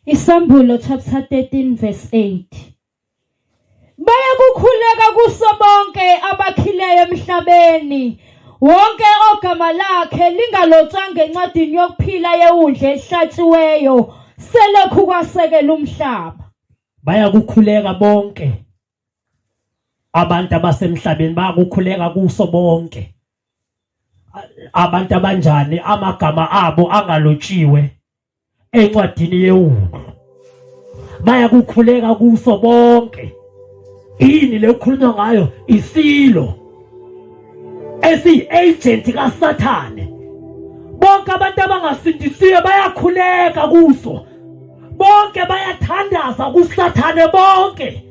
Isambulo chapter 13 verse 8. Bayakukhuleka kuso bonke abakhileyo emhlabeni, wonke ogama lakhe lingalotshwanga encwadini yokuphila yewundlu elihlatshiweyo selokhu kwasekela umhlaba. Bayakukhuleka bonke abantu abasemhlabeni, bayakukhuleka kuso bonke abantu abanjani amagama abo angalotshiwe encwadini yewundlu. Bayakukhuleka kuso bonke. Yini le kukhulunywa ngayo? Isilo esiyi-agent kaSathane. Bonke abantu abangasindisiwe bayakhuleka kuso, bonke bayathandaza kuSathane, bonke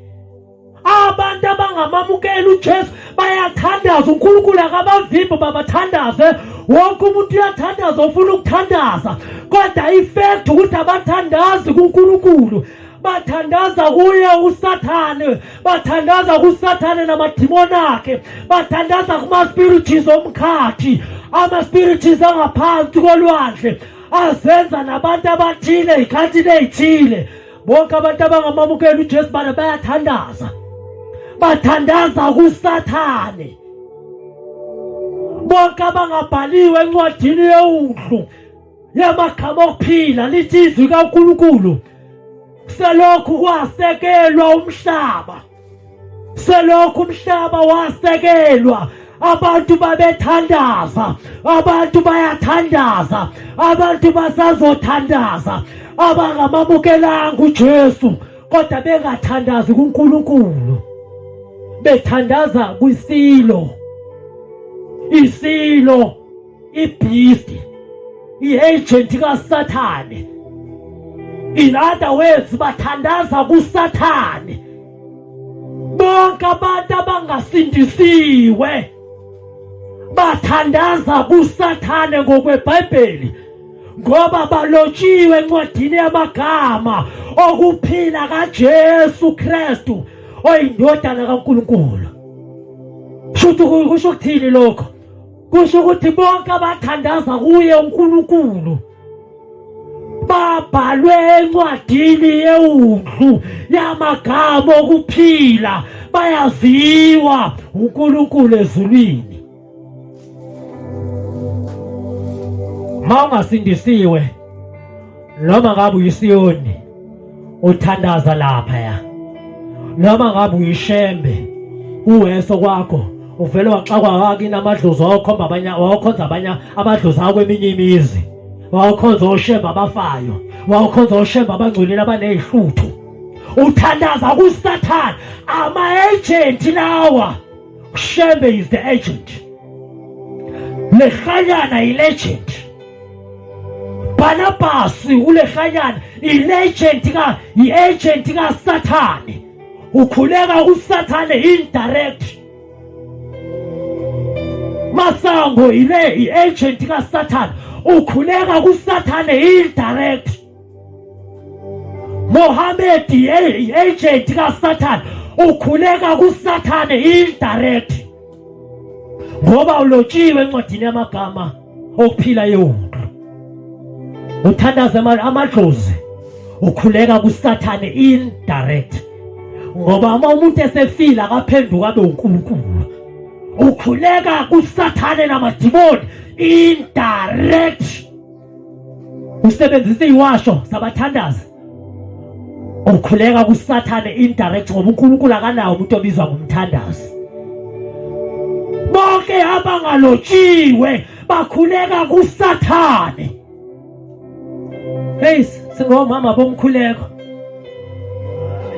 abantu abangamamukeli uJesu bayathandaza. uNkulunkulu akabavimbi babathandaze, wonke umuntu uyathandaza ufuna ukuthandaza, kodwa ifact ukuthi abathandazi kuNkulunkulu, bathandaza kuye uSathane, bathandaza kuSathane namadimoni akhe, bathandaza kuma-spirits omkhathi, ama-spirits angaphansi kolwandle azenza nabantu abathile ey'khathini ey'thile. Bonke abantu abangamamukeli uJesu bana bayathandaza, bathandaza kuSathane. Bonke abangabhaliwe encwadini yewundlu yamagama okuphila, lithi izwi kaNkulunkulu, selokhu kwasekelwa umhlaba, selokhu umhlaba wasekelwa, abantu babethandaza, abantu bayathandaza, abantu basazothandaza, abangamamukelanga uJesu kodwa bengathandazi kuNkulunkulu, bethandaza kwisilo, isilo ibeast, i-agent kaSathane. In other words, bathandaza kuSathane. Bonke abantu abangasindisiwe bathandaza kuSathane ngokweBhayibheli, ngoba balotshiwe encwadini yamagama okuphila kaJesu Kristu oyindodana kaNkulunkulu. Shuthi kusho ukuthini lokho? Kusho ukuthi bonke abathandaza kuye uNkulunkulu babhalwe encwadini yewundlu yamagama okuphila, bayaziwa uNkulunkulu ezulwini. Ma ungasindisiwe, noma ngabe uyisiyoni uthandaza lapha ya, noma ngabe uyishembe uweso kwakho uvele waxakwa wakini amadlozi, wawakhomba abanye, wawakhonza abanye amadlozi akho kweminye imizi, wawukhonza oshembe abafayo, wawukhonza oshembe abangcolile abaney'hluthu, uthandaza kuSathane. Ama-agent lawa. Shembe is the agent, lehlanyana i-legend, Barnabas ulehlanyana i-legend ka i-agent kaSathane, ukhuleka kuSathane indirect. Masango ile i-agent kaSathane, ukhuleka kuSathane indirect. Mohammed i-agent kaSathane, ukhuleka kuSathane indirect, ngoba ulotshiwe encwadini yamagama okuphila yewundlu. Uthandaza amadlozi, ukhuleka kuSathane indirect, ngoba uma umuntu esefile akaphenduka abe uNkulunkulu. Ukhuleka kuSathane namadimoni indirect, usebenzisa iziwasho zabathandazi, ukhuleka kuSathane indirect, ngoba uNkulunkulu akanawo umuntu obizwa ngumthandazi. Bonke abangalotshiwe bakhuleka kuSathane. Hey, singomama bomkhuleko,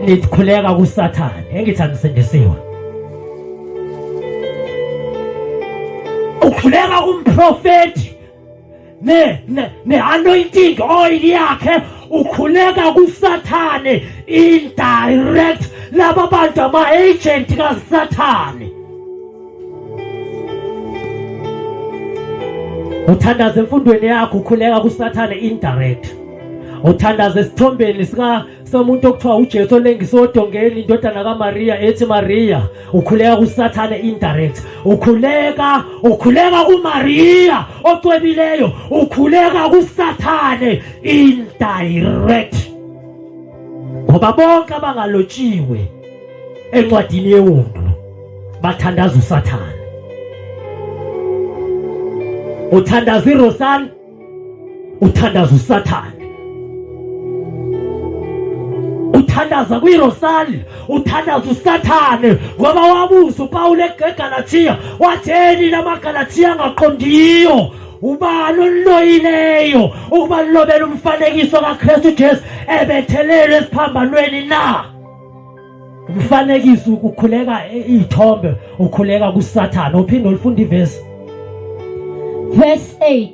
nikhuleka kuSathane, engithi angisindisiwe. Ukhuleka kumprofeti ne ne ne anointing oil yakhe, ukhuleka kuSathane indirect. Laba bantu ama agent kaSathane. Uthandaza emfundweni yakho, ukhuleka kuSathane indirect. Uthandaza esithombeni sika somuntu okuthiwa uJesu olengiswe odongeni, indodana kaMaria, ethi Maria, ukhuleka kuSathane indirect. Ukhuleka kuMaria ocwebileyo, ukhuleka kuSathane indirect. Ngoba bonke abangalotshiwe encwadini yewundlu bathandaza uSathane. Uthandaza iRosali, uthandaza uSathane. Uthandaza kwiRosali, uthandaza uSathane ngoba wabuza uPawulu eGalathiya watheni lamaGalathiya angaqondiyo ubani oniloyileyo ukuba nilobele umfanekiso kaKristu Jesu ebethelelwe esiphambanweni na? Umfanekiso ukukhuleka iy'thombe ukhuleka kuSathane. Uphinde ulifunde ivesi. Verse 8.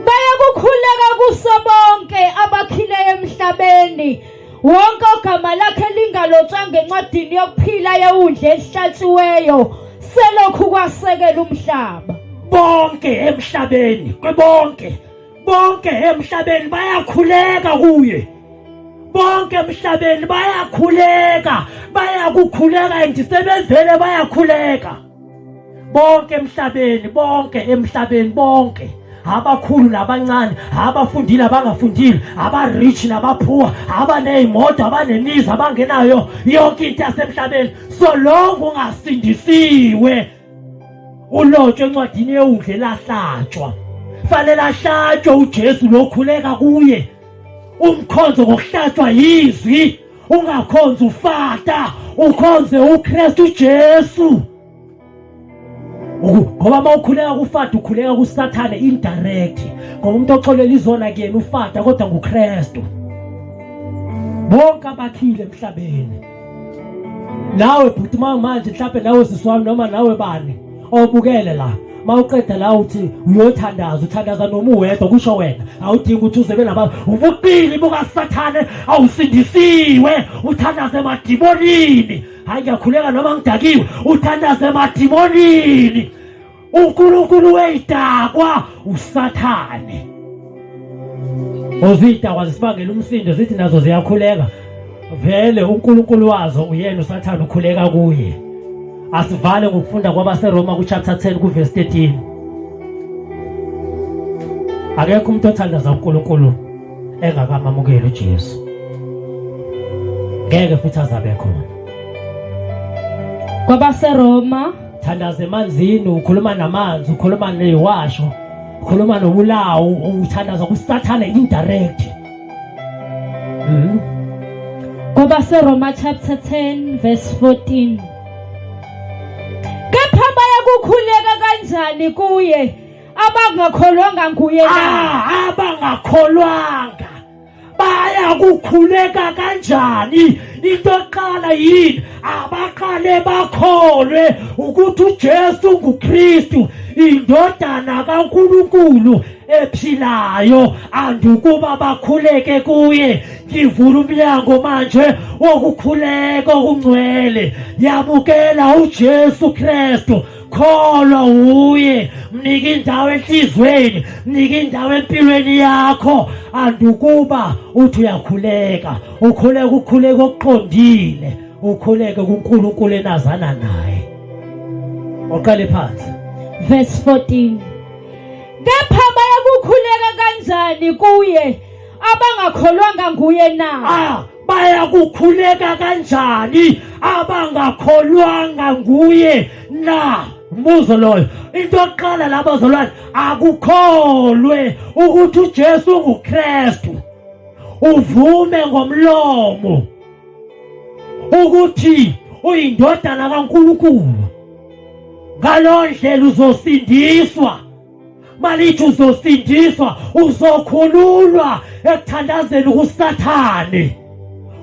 Bayakukhuleka kuso bonke abakhileyo emhlabeni wonke ogama lakhe lingalotshwanga encwadini yokuphila yewundlu elihlatshiweyo selokhu kwasekela umhlaba. Bonke emhlabeni, bonke bonke emhlabeni bayakhuleka kuye. Bonke emhlabeni bayakhuleka, bayakukhuleka and sebevele bayakhuleka. Bonke emhlabeni, bonke emhlabeni, bonke abakhulu nabancane, abafundile abangafundile, aba-rich nabaphuwa, abaney'moto, abanemizi, abangenayo yonke into yasemhlabeni. So long ungasindisiwe ulotshwe encwadini yewundle lahlatshwa. Fanele ahlatshwe uJesu lokhuleka kuye. Umkhonzo ngokuhlatshwa yizwi, ungakhonzi ufata, ukhonze uKristu Jesu. Ngoba uma ukhuleka kufata ukhuleka kuSathane indirect, ngoba umuntu oxolela izona kuyena ufata kodwa nguKristu. Bonke abakhile emhlabeni. Nawe bhuti manje mhlawumbe nawe sisi wami noma nawe bani obukele la mawuqeda la uthi uyothandaza, uthandaza noma uwedwa, kusho wena awudingi ukuthi uze nabantu. Ubuqili bukaSathane, awusindisiwe, uthandaze emadimonini. Hayi, ngiyakhuleka noma ngidakiwe, uthandaze emadimonini. uNkulunkulu weyidakwa uSathane. Ozidakwa zisibangela umsindo zithi nazo ziyakhuleka. Vele uNkulunkulu wazo uyena uSathane ukhuleka kuye. Asivale ngokufunda kwabaseRoma kuchapter 10 kuverse 13. Akekho umuntu othandaza uNkulunkulu engakamamukeli uJesu. Ngeke futhi azabe khona. KwabaseRoma thandaza emanzini, ukhuluma namanzi, ukhuluma neziwasho, ukhuluma nobulawu, uthandaza kuSathane indirect. KwabaseRoma chapter 10 verse 14. Kepha bayakukhuleka kanjani kuye abangakholwanga nguye na? Ah, abangakholwanga bayakukhuleka kanjani? Into yokuqala yini? Abaqale bakholwe ukuthi uJesu nguKristu, indodana kaNkulunkulu ephilayo, andukuba bakhuleke kuye. Ngivula umnyango manje wokukhuleka okungcwele. Yamukela uJesu Kristu, kholwa uye, mnike indawo enhlizweni, mnike indawo empilweni yakho, andukuba uthi uyakhuleka, ukhuleka ukhuleka okuqondile, ukhuleke kuNkulunkulu enazana naye. Uqale phansi. Verse 14. Kepha bayakukhuleka kanjani kuye abangakholwanga nguye na? Ah, bayakukhuleka kanjani abangakholwanga nguye na? Umbuzo loyo. Into yokuqala la bazalwane, akukholwe ukuthi uJesu unguKristu, uvume ngomlomo ukuthi uyindodana kaNkulunkulu. Ngaloo ndlela uzosindiswa. Malithi uzosindiswa, uzokhululwa ekuthandazeni kuSathane,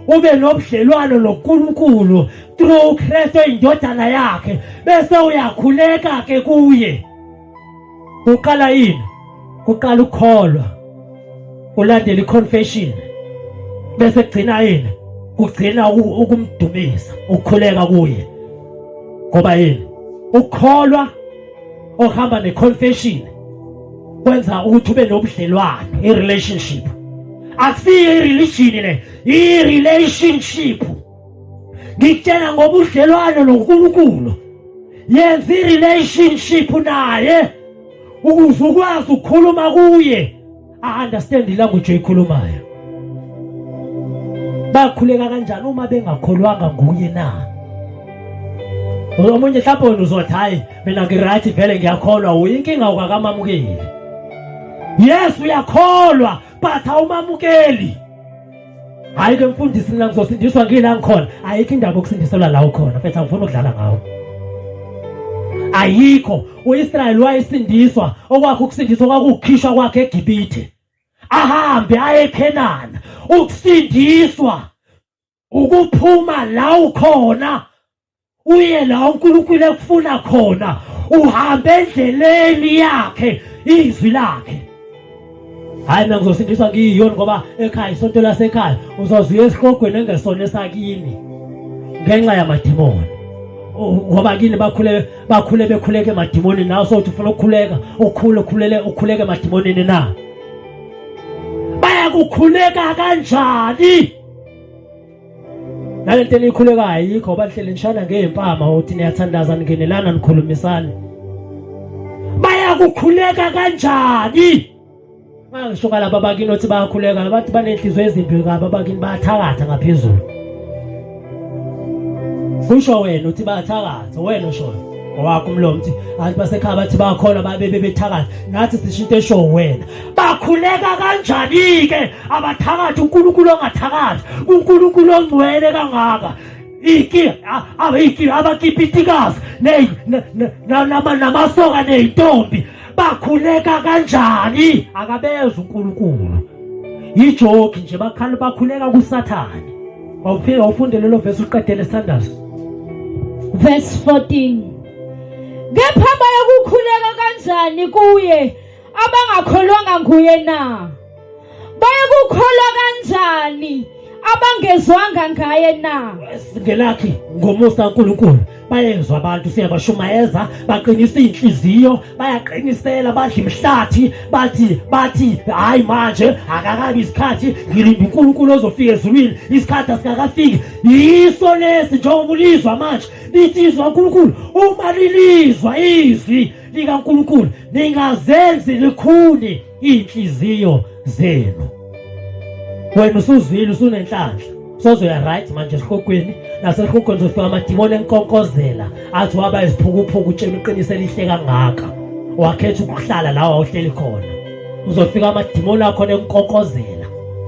ube nobudlelwano noNkulunkulu through uKristu indodana yakhe, bese uyakhuleka ke kuye. Kuqala yini? Kuqala ukukholwa, ulandela i-confession, bese kugcina yini? Kugcina ukumdumisa, ukukhuleka kuye. Ngoba yini? Ukukholwa ohamba ne-confession kwenza ukuthi ube nobudlelwano, i-relationship. Akusiyo i-religion le, i-relationship. Ngikutshela ngobudlelwano noNkulunkulu. Yenza i-relationship naye ukuze ukwazi ukukhuluma kuye, a-understand ilanguage oyikhulumayo. Bakhuleka kanjani uma bengakholwanga nguye na? Omunye mhlawumbe wena uzothi hayi mina ngiright vele ngiyakholwa, uyinkinga ukakamamukeli. Yes uyakholwa but awumamukeli. Hayi ke mfundisi mina ngizosindiswa ngila ngikhona. Ayikho indaba yokusindiselwa la ukhona mfethu angifuni ukudlala ngawo. Ayikho. UIsrayeli wayesindiswa okwakhe ukusindiswa kwakukhishwa kwakhe eGibithe. Ahambe aye eKhenana. Ukusindiswa ukuphuma la ukhona uye la uNkulunkulu ekufuna khona uhambe endleleni yakhe izwi lakhe hayi mina ngizosindiswa ngiyiyona ngoba ekhaya isonto lasekhaya uzozuya esihogweni engesona esakini ngenxa yamadimoni ngoba kini bakhule bakhule bekhuleke emadimoni nawe sokuthi ufuna ukukhuleka ukhule ukhulele ukhuleke emadimonini na bayakukhuleka kanjani nalento eniyikhulekayo ayikho ngoba nihlele nishana ngey'mpama uthi niyathandaza ningenelana nikhulumisana bayakukhuleka kanjani ngisho kalaba bakini othi bayakhuleka labantu banenhliziyo ezimbi kabi abakini bayathakatha ngaphezulu kusho wena uthi bayathakatha wena oshoyo owakho umlomo uthi abantu basekhaya bathi bayakholwa babe bebethakatha nathi sisho into esho wena bakhuleka kanjani-ke abathakathi uNkulunkulu ongathakathi uNkulunkulu ongcwele kangaka iki iki abakipitikazi namasoka ney'ntombi bakhuleka kanjani akabezwa uNkulunkulu yijoki nje bakhala bakhuleka kuSathane awufike ufunde lelo verse uqedele sithandazo verse 14 kepha bayokukhuleka kanjani kuye abangakholwanga nguye na bayakukholwa kanjani abangezwanga ngaye na ngelakhi ngomusa kaNkulunkulu bayezwa abantu siyabashumayeza baqinisa inhliziyo bayaqinisela badla imihlathi bathi bathi hayi manje akakabi isikhathi ngilinda uNkulunkulu ozofika ezulwini isikhathi asikakafiki yiso lesi njengoba ulizwa manje lithi izwa uNkulunkulu uma lilizwa izwi likaNkulunkulu ningazenzi likhuni iy'nhliziyo zenu wena usuzwile usunenhlanhla sozoya right manje esihogweni nasesihogweni zofika amadimoni enkonkozela athi waba iziphukuphuku utshela iqiniso elihle kangaka wakhetha ukuhlala la wawuhleli khona uzofika amadimoni akhona enkonkozela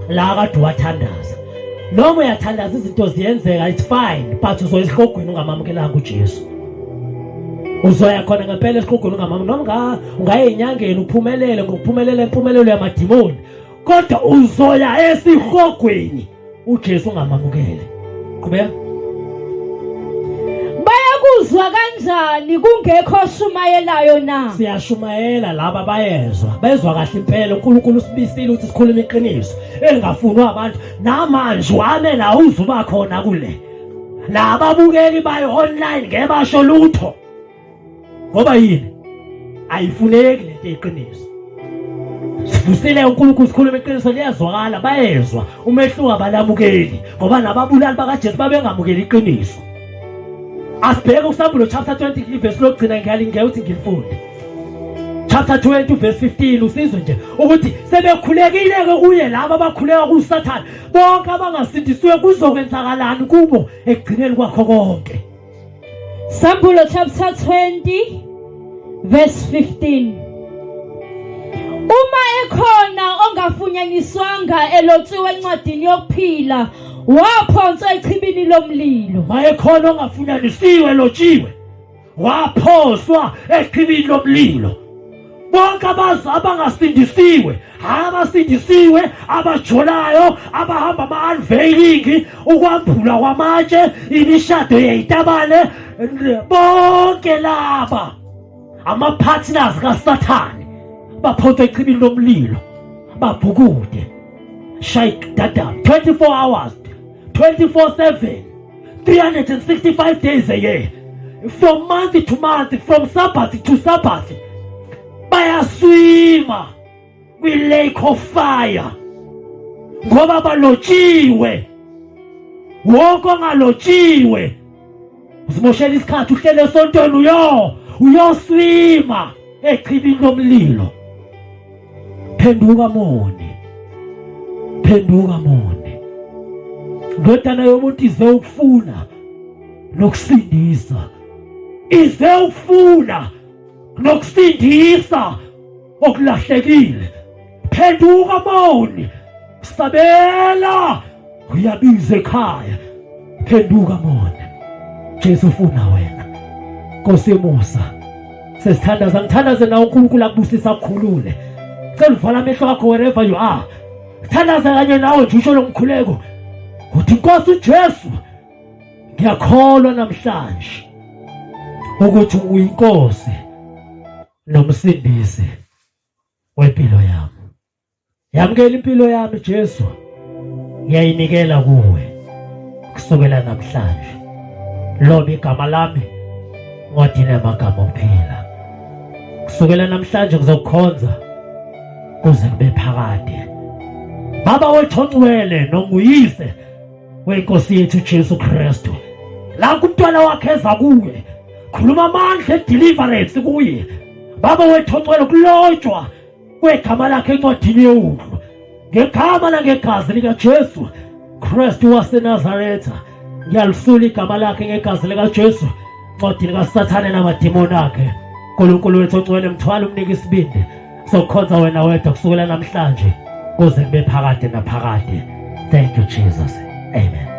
la kade uwathandaza noma uyathandaza izinto ziyenzeka it's fine but uzoya esihogweni ungamamukelanga uJesu uzoya khona ngempela esiqhugweni ungamama noma ungaya enyangeni uphumelele ngokuphumelela impumelelo yamadimoni kodwa uzoya esihogweni uJesu ungamamukele qhubeka bayakuzwa kanjani kungekho oshumayelayo na siyashumayela laba bayezwa bezwa kahle impela uNkulunkulu usibisile ukuthi sikhulume iqiniso elingafunwa abantu namanje wame la uzuba khona kule nababukeli bayo online ngeke basho lutho ngoba yini ayifuneki lento eqiniso sivusile uNkulunkulu sikhuluma iqiniso liyazwakala bayezwa umehluko abalamukeli ngoba nababulali bakaJesu babengamukeli iqiniso asibheke usambulo chapter 20 ivesi lokugcina ngiyalingeka ukuthi ngilifunde chapter 20 verse 15 usizwe nje ukuthi sebekhulekile-ke kuye laba abakhuleka kusathane bonke abangasindisiwe kuzokwenzakalani kubo ekugcineni kwakho konke Sambulo chapter 20 verse 15 Uma ekhona ongafunyaniswanga elotshiwe encwadini yokuphila waphonswa echibini lomlilo Mayekhona ongafunyanisiwe elotshiwe waphoswa echibini lomlilo bonke abazi abangasindisiwe hhayi abasindisiwe abajolayo abahamba ama-unveiling ukwambulwa kwamatshe imishado yeyitabane bonke laba ama-partners kasathane baphonswa echibini lomlilo babhukude shayidada 24 hours 24/7 365 days a year from month to month from sabbath to sabbath bayaswima kwi-lake of fire ngoba balotshiwe wonke ongalotshiwe uzimoshela isikhathi uhlele esontweni uyo uyoswima echibini lomlilo phenduka moni phenduka moni Ndodana yomuntu ize ukufuna nokusindisa, ize ukufuna nokusindisa okulahlekile. Phenduka moni, sabela, uyabiza ekhaya. Phenduka moni, Jesu ufuna wena. Nkosi yomusa, sesithandaza, ngithandaze nawe uNkulunkulu akubusisa akukhulule. Cela uvala amehlo akho wherever you are, thandaza kanye nawe nje usho lo mkhuleko uthi, Nkosi uJesu, ngiyakholwa namhlanje ukuthi uyinkosi nomsindisi wempilo yami. Yamukela impilo yami Jesu, ngiyayinikela kuwe kusukela namhlanje. Loba igama lami ngodine amagama okuphila. Kusukela namhlanje ngizokukhonza kuze kube phakade. Baba wethu ongcwele nonguyise wenkosi yethu Jesu Kristu, lapho umntwana wakhe eza kuye, khuluma amandla edeliverance kuye. Baba wethu ongcwele, kulotshwa kwegama lakhe encwadini yewundlu ngegama nangegazi likaJesu Kristu waseNazaretha. Ngiyalisula igama lakhe ngegazi likaJesu ncwadini kaSathane namadimoni akhe. Nkulunkulu wethu ongcwele, mthwala umnike isibindi sokukhonza wena wedwa kusukela namhlanje kuze kube phakade naphakade. Thank you Jesus, amen.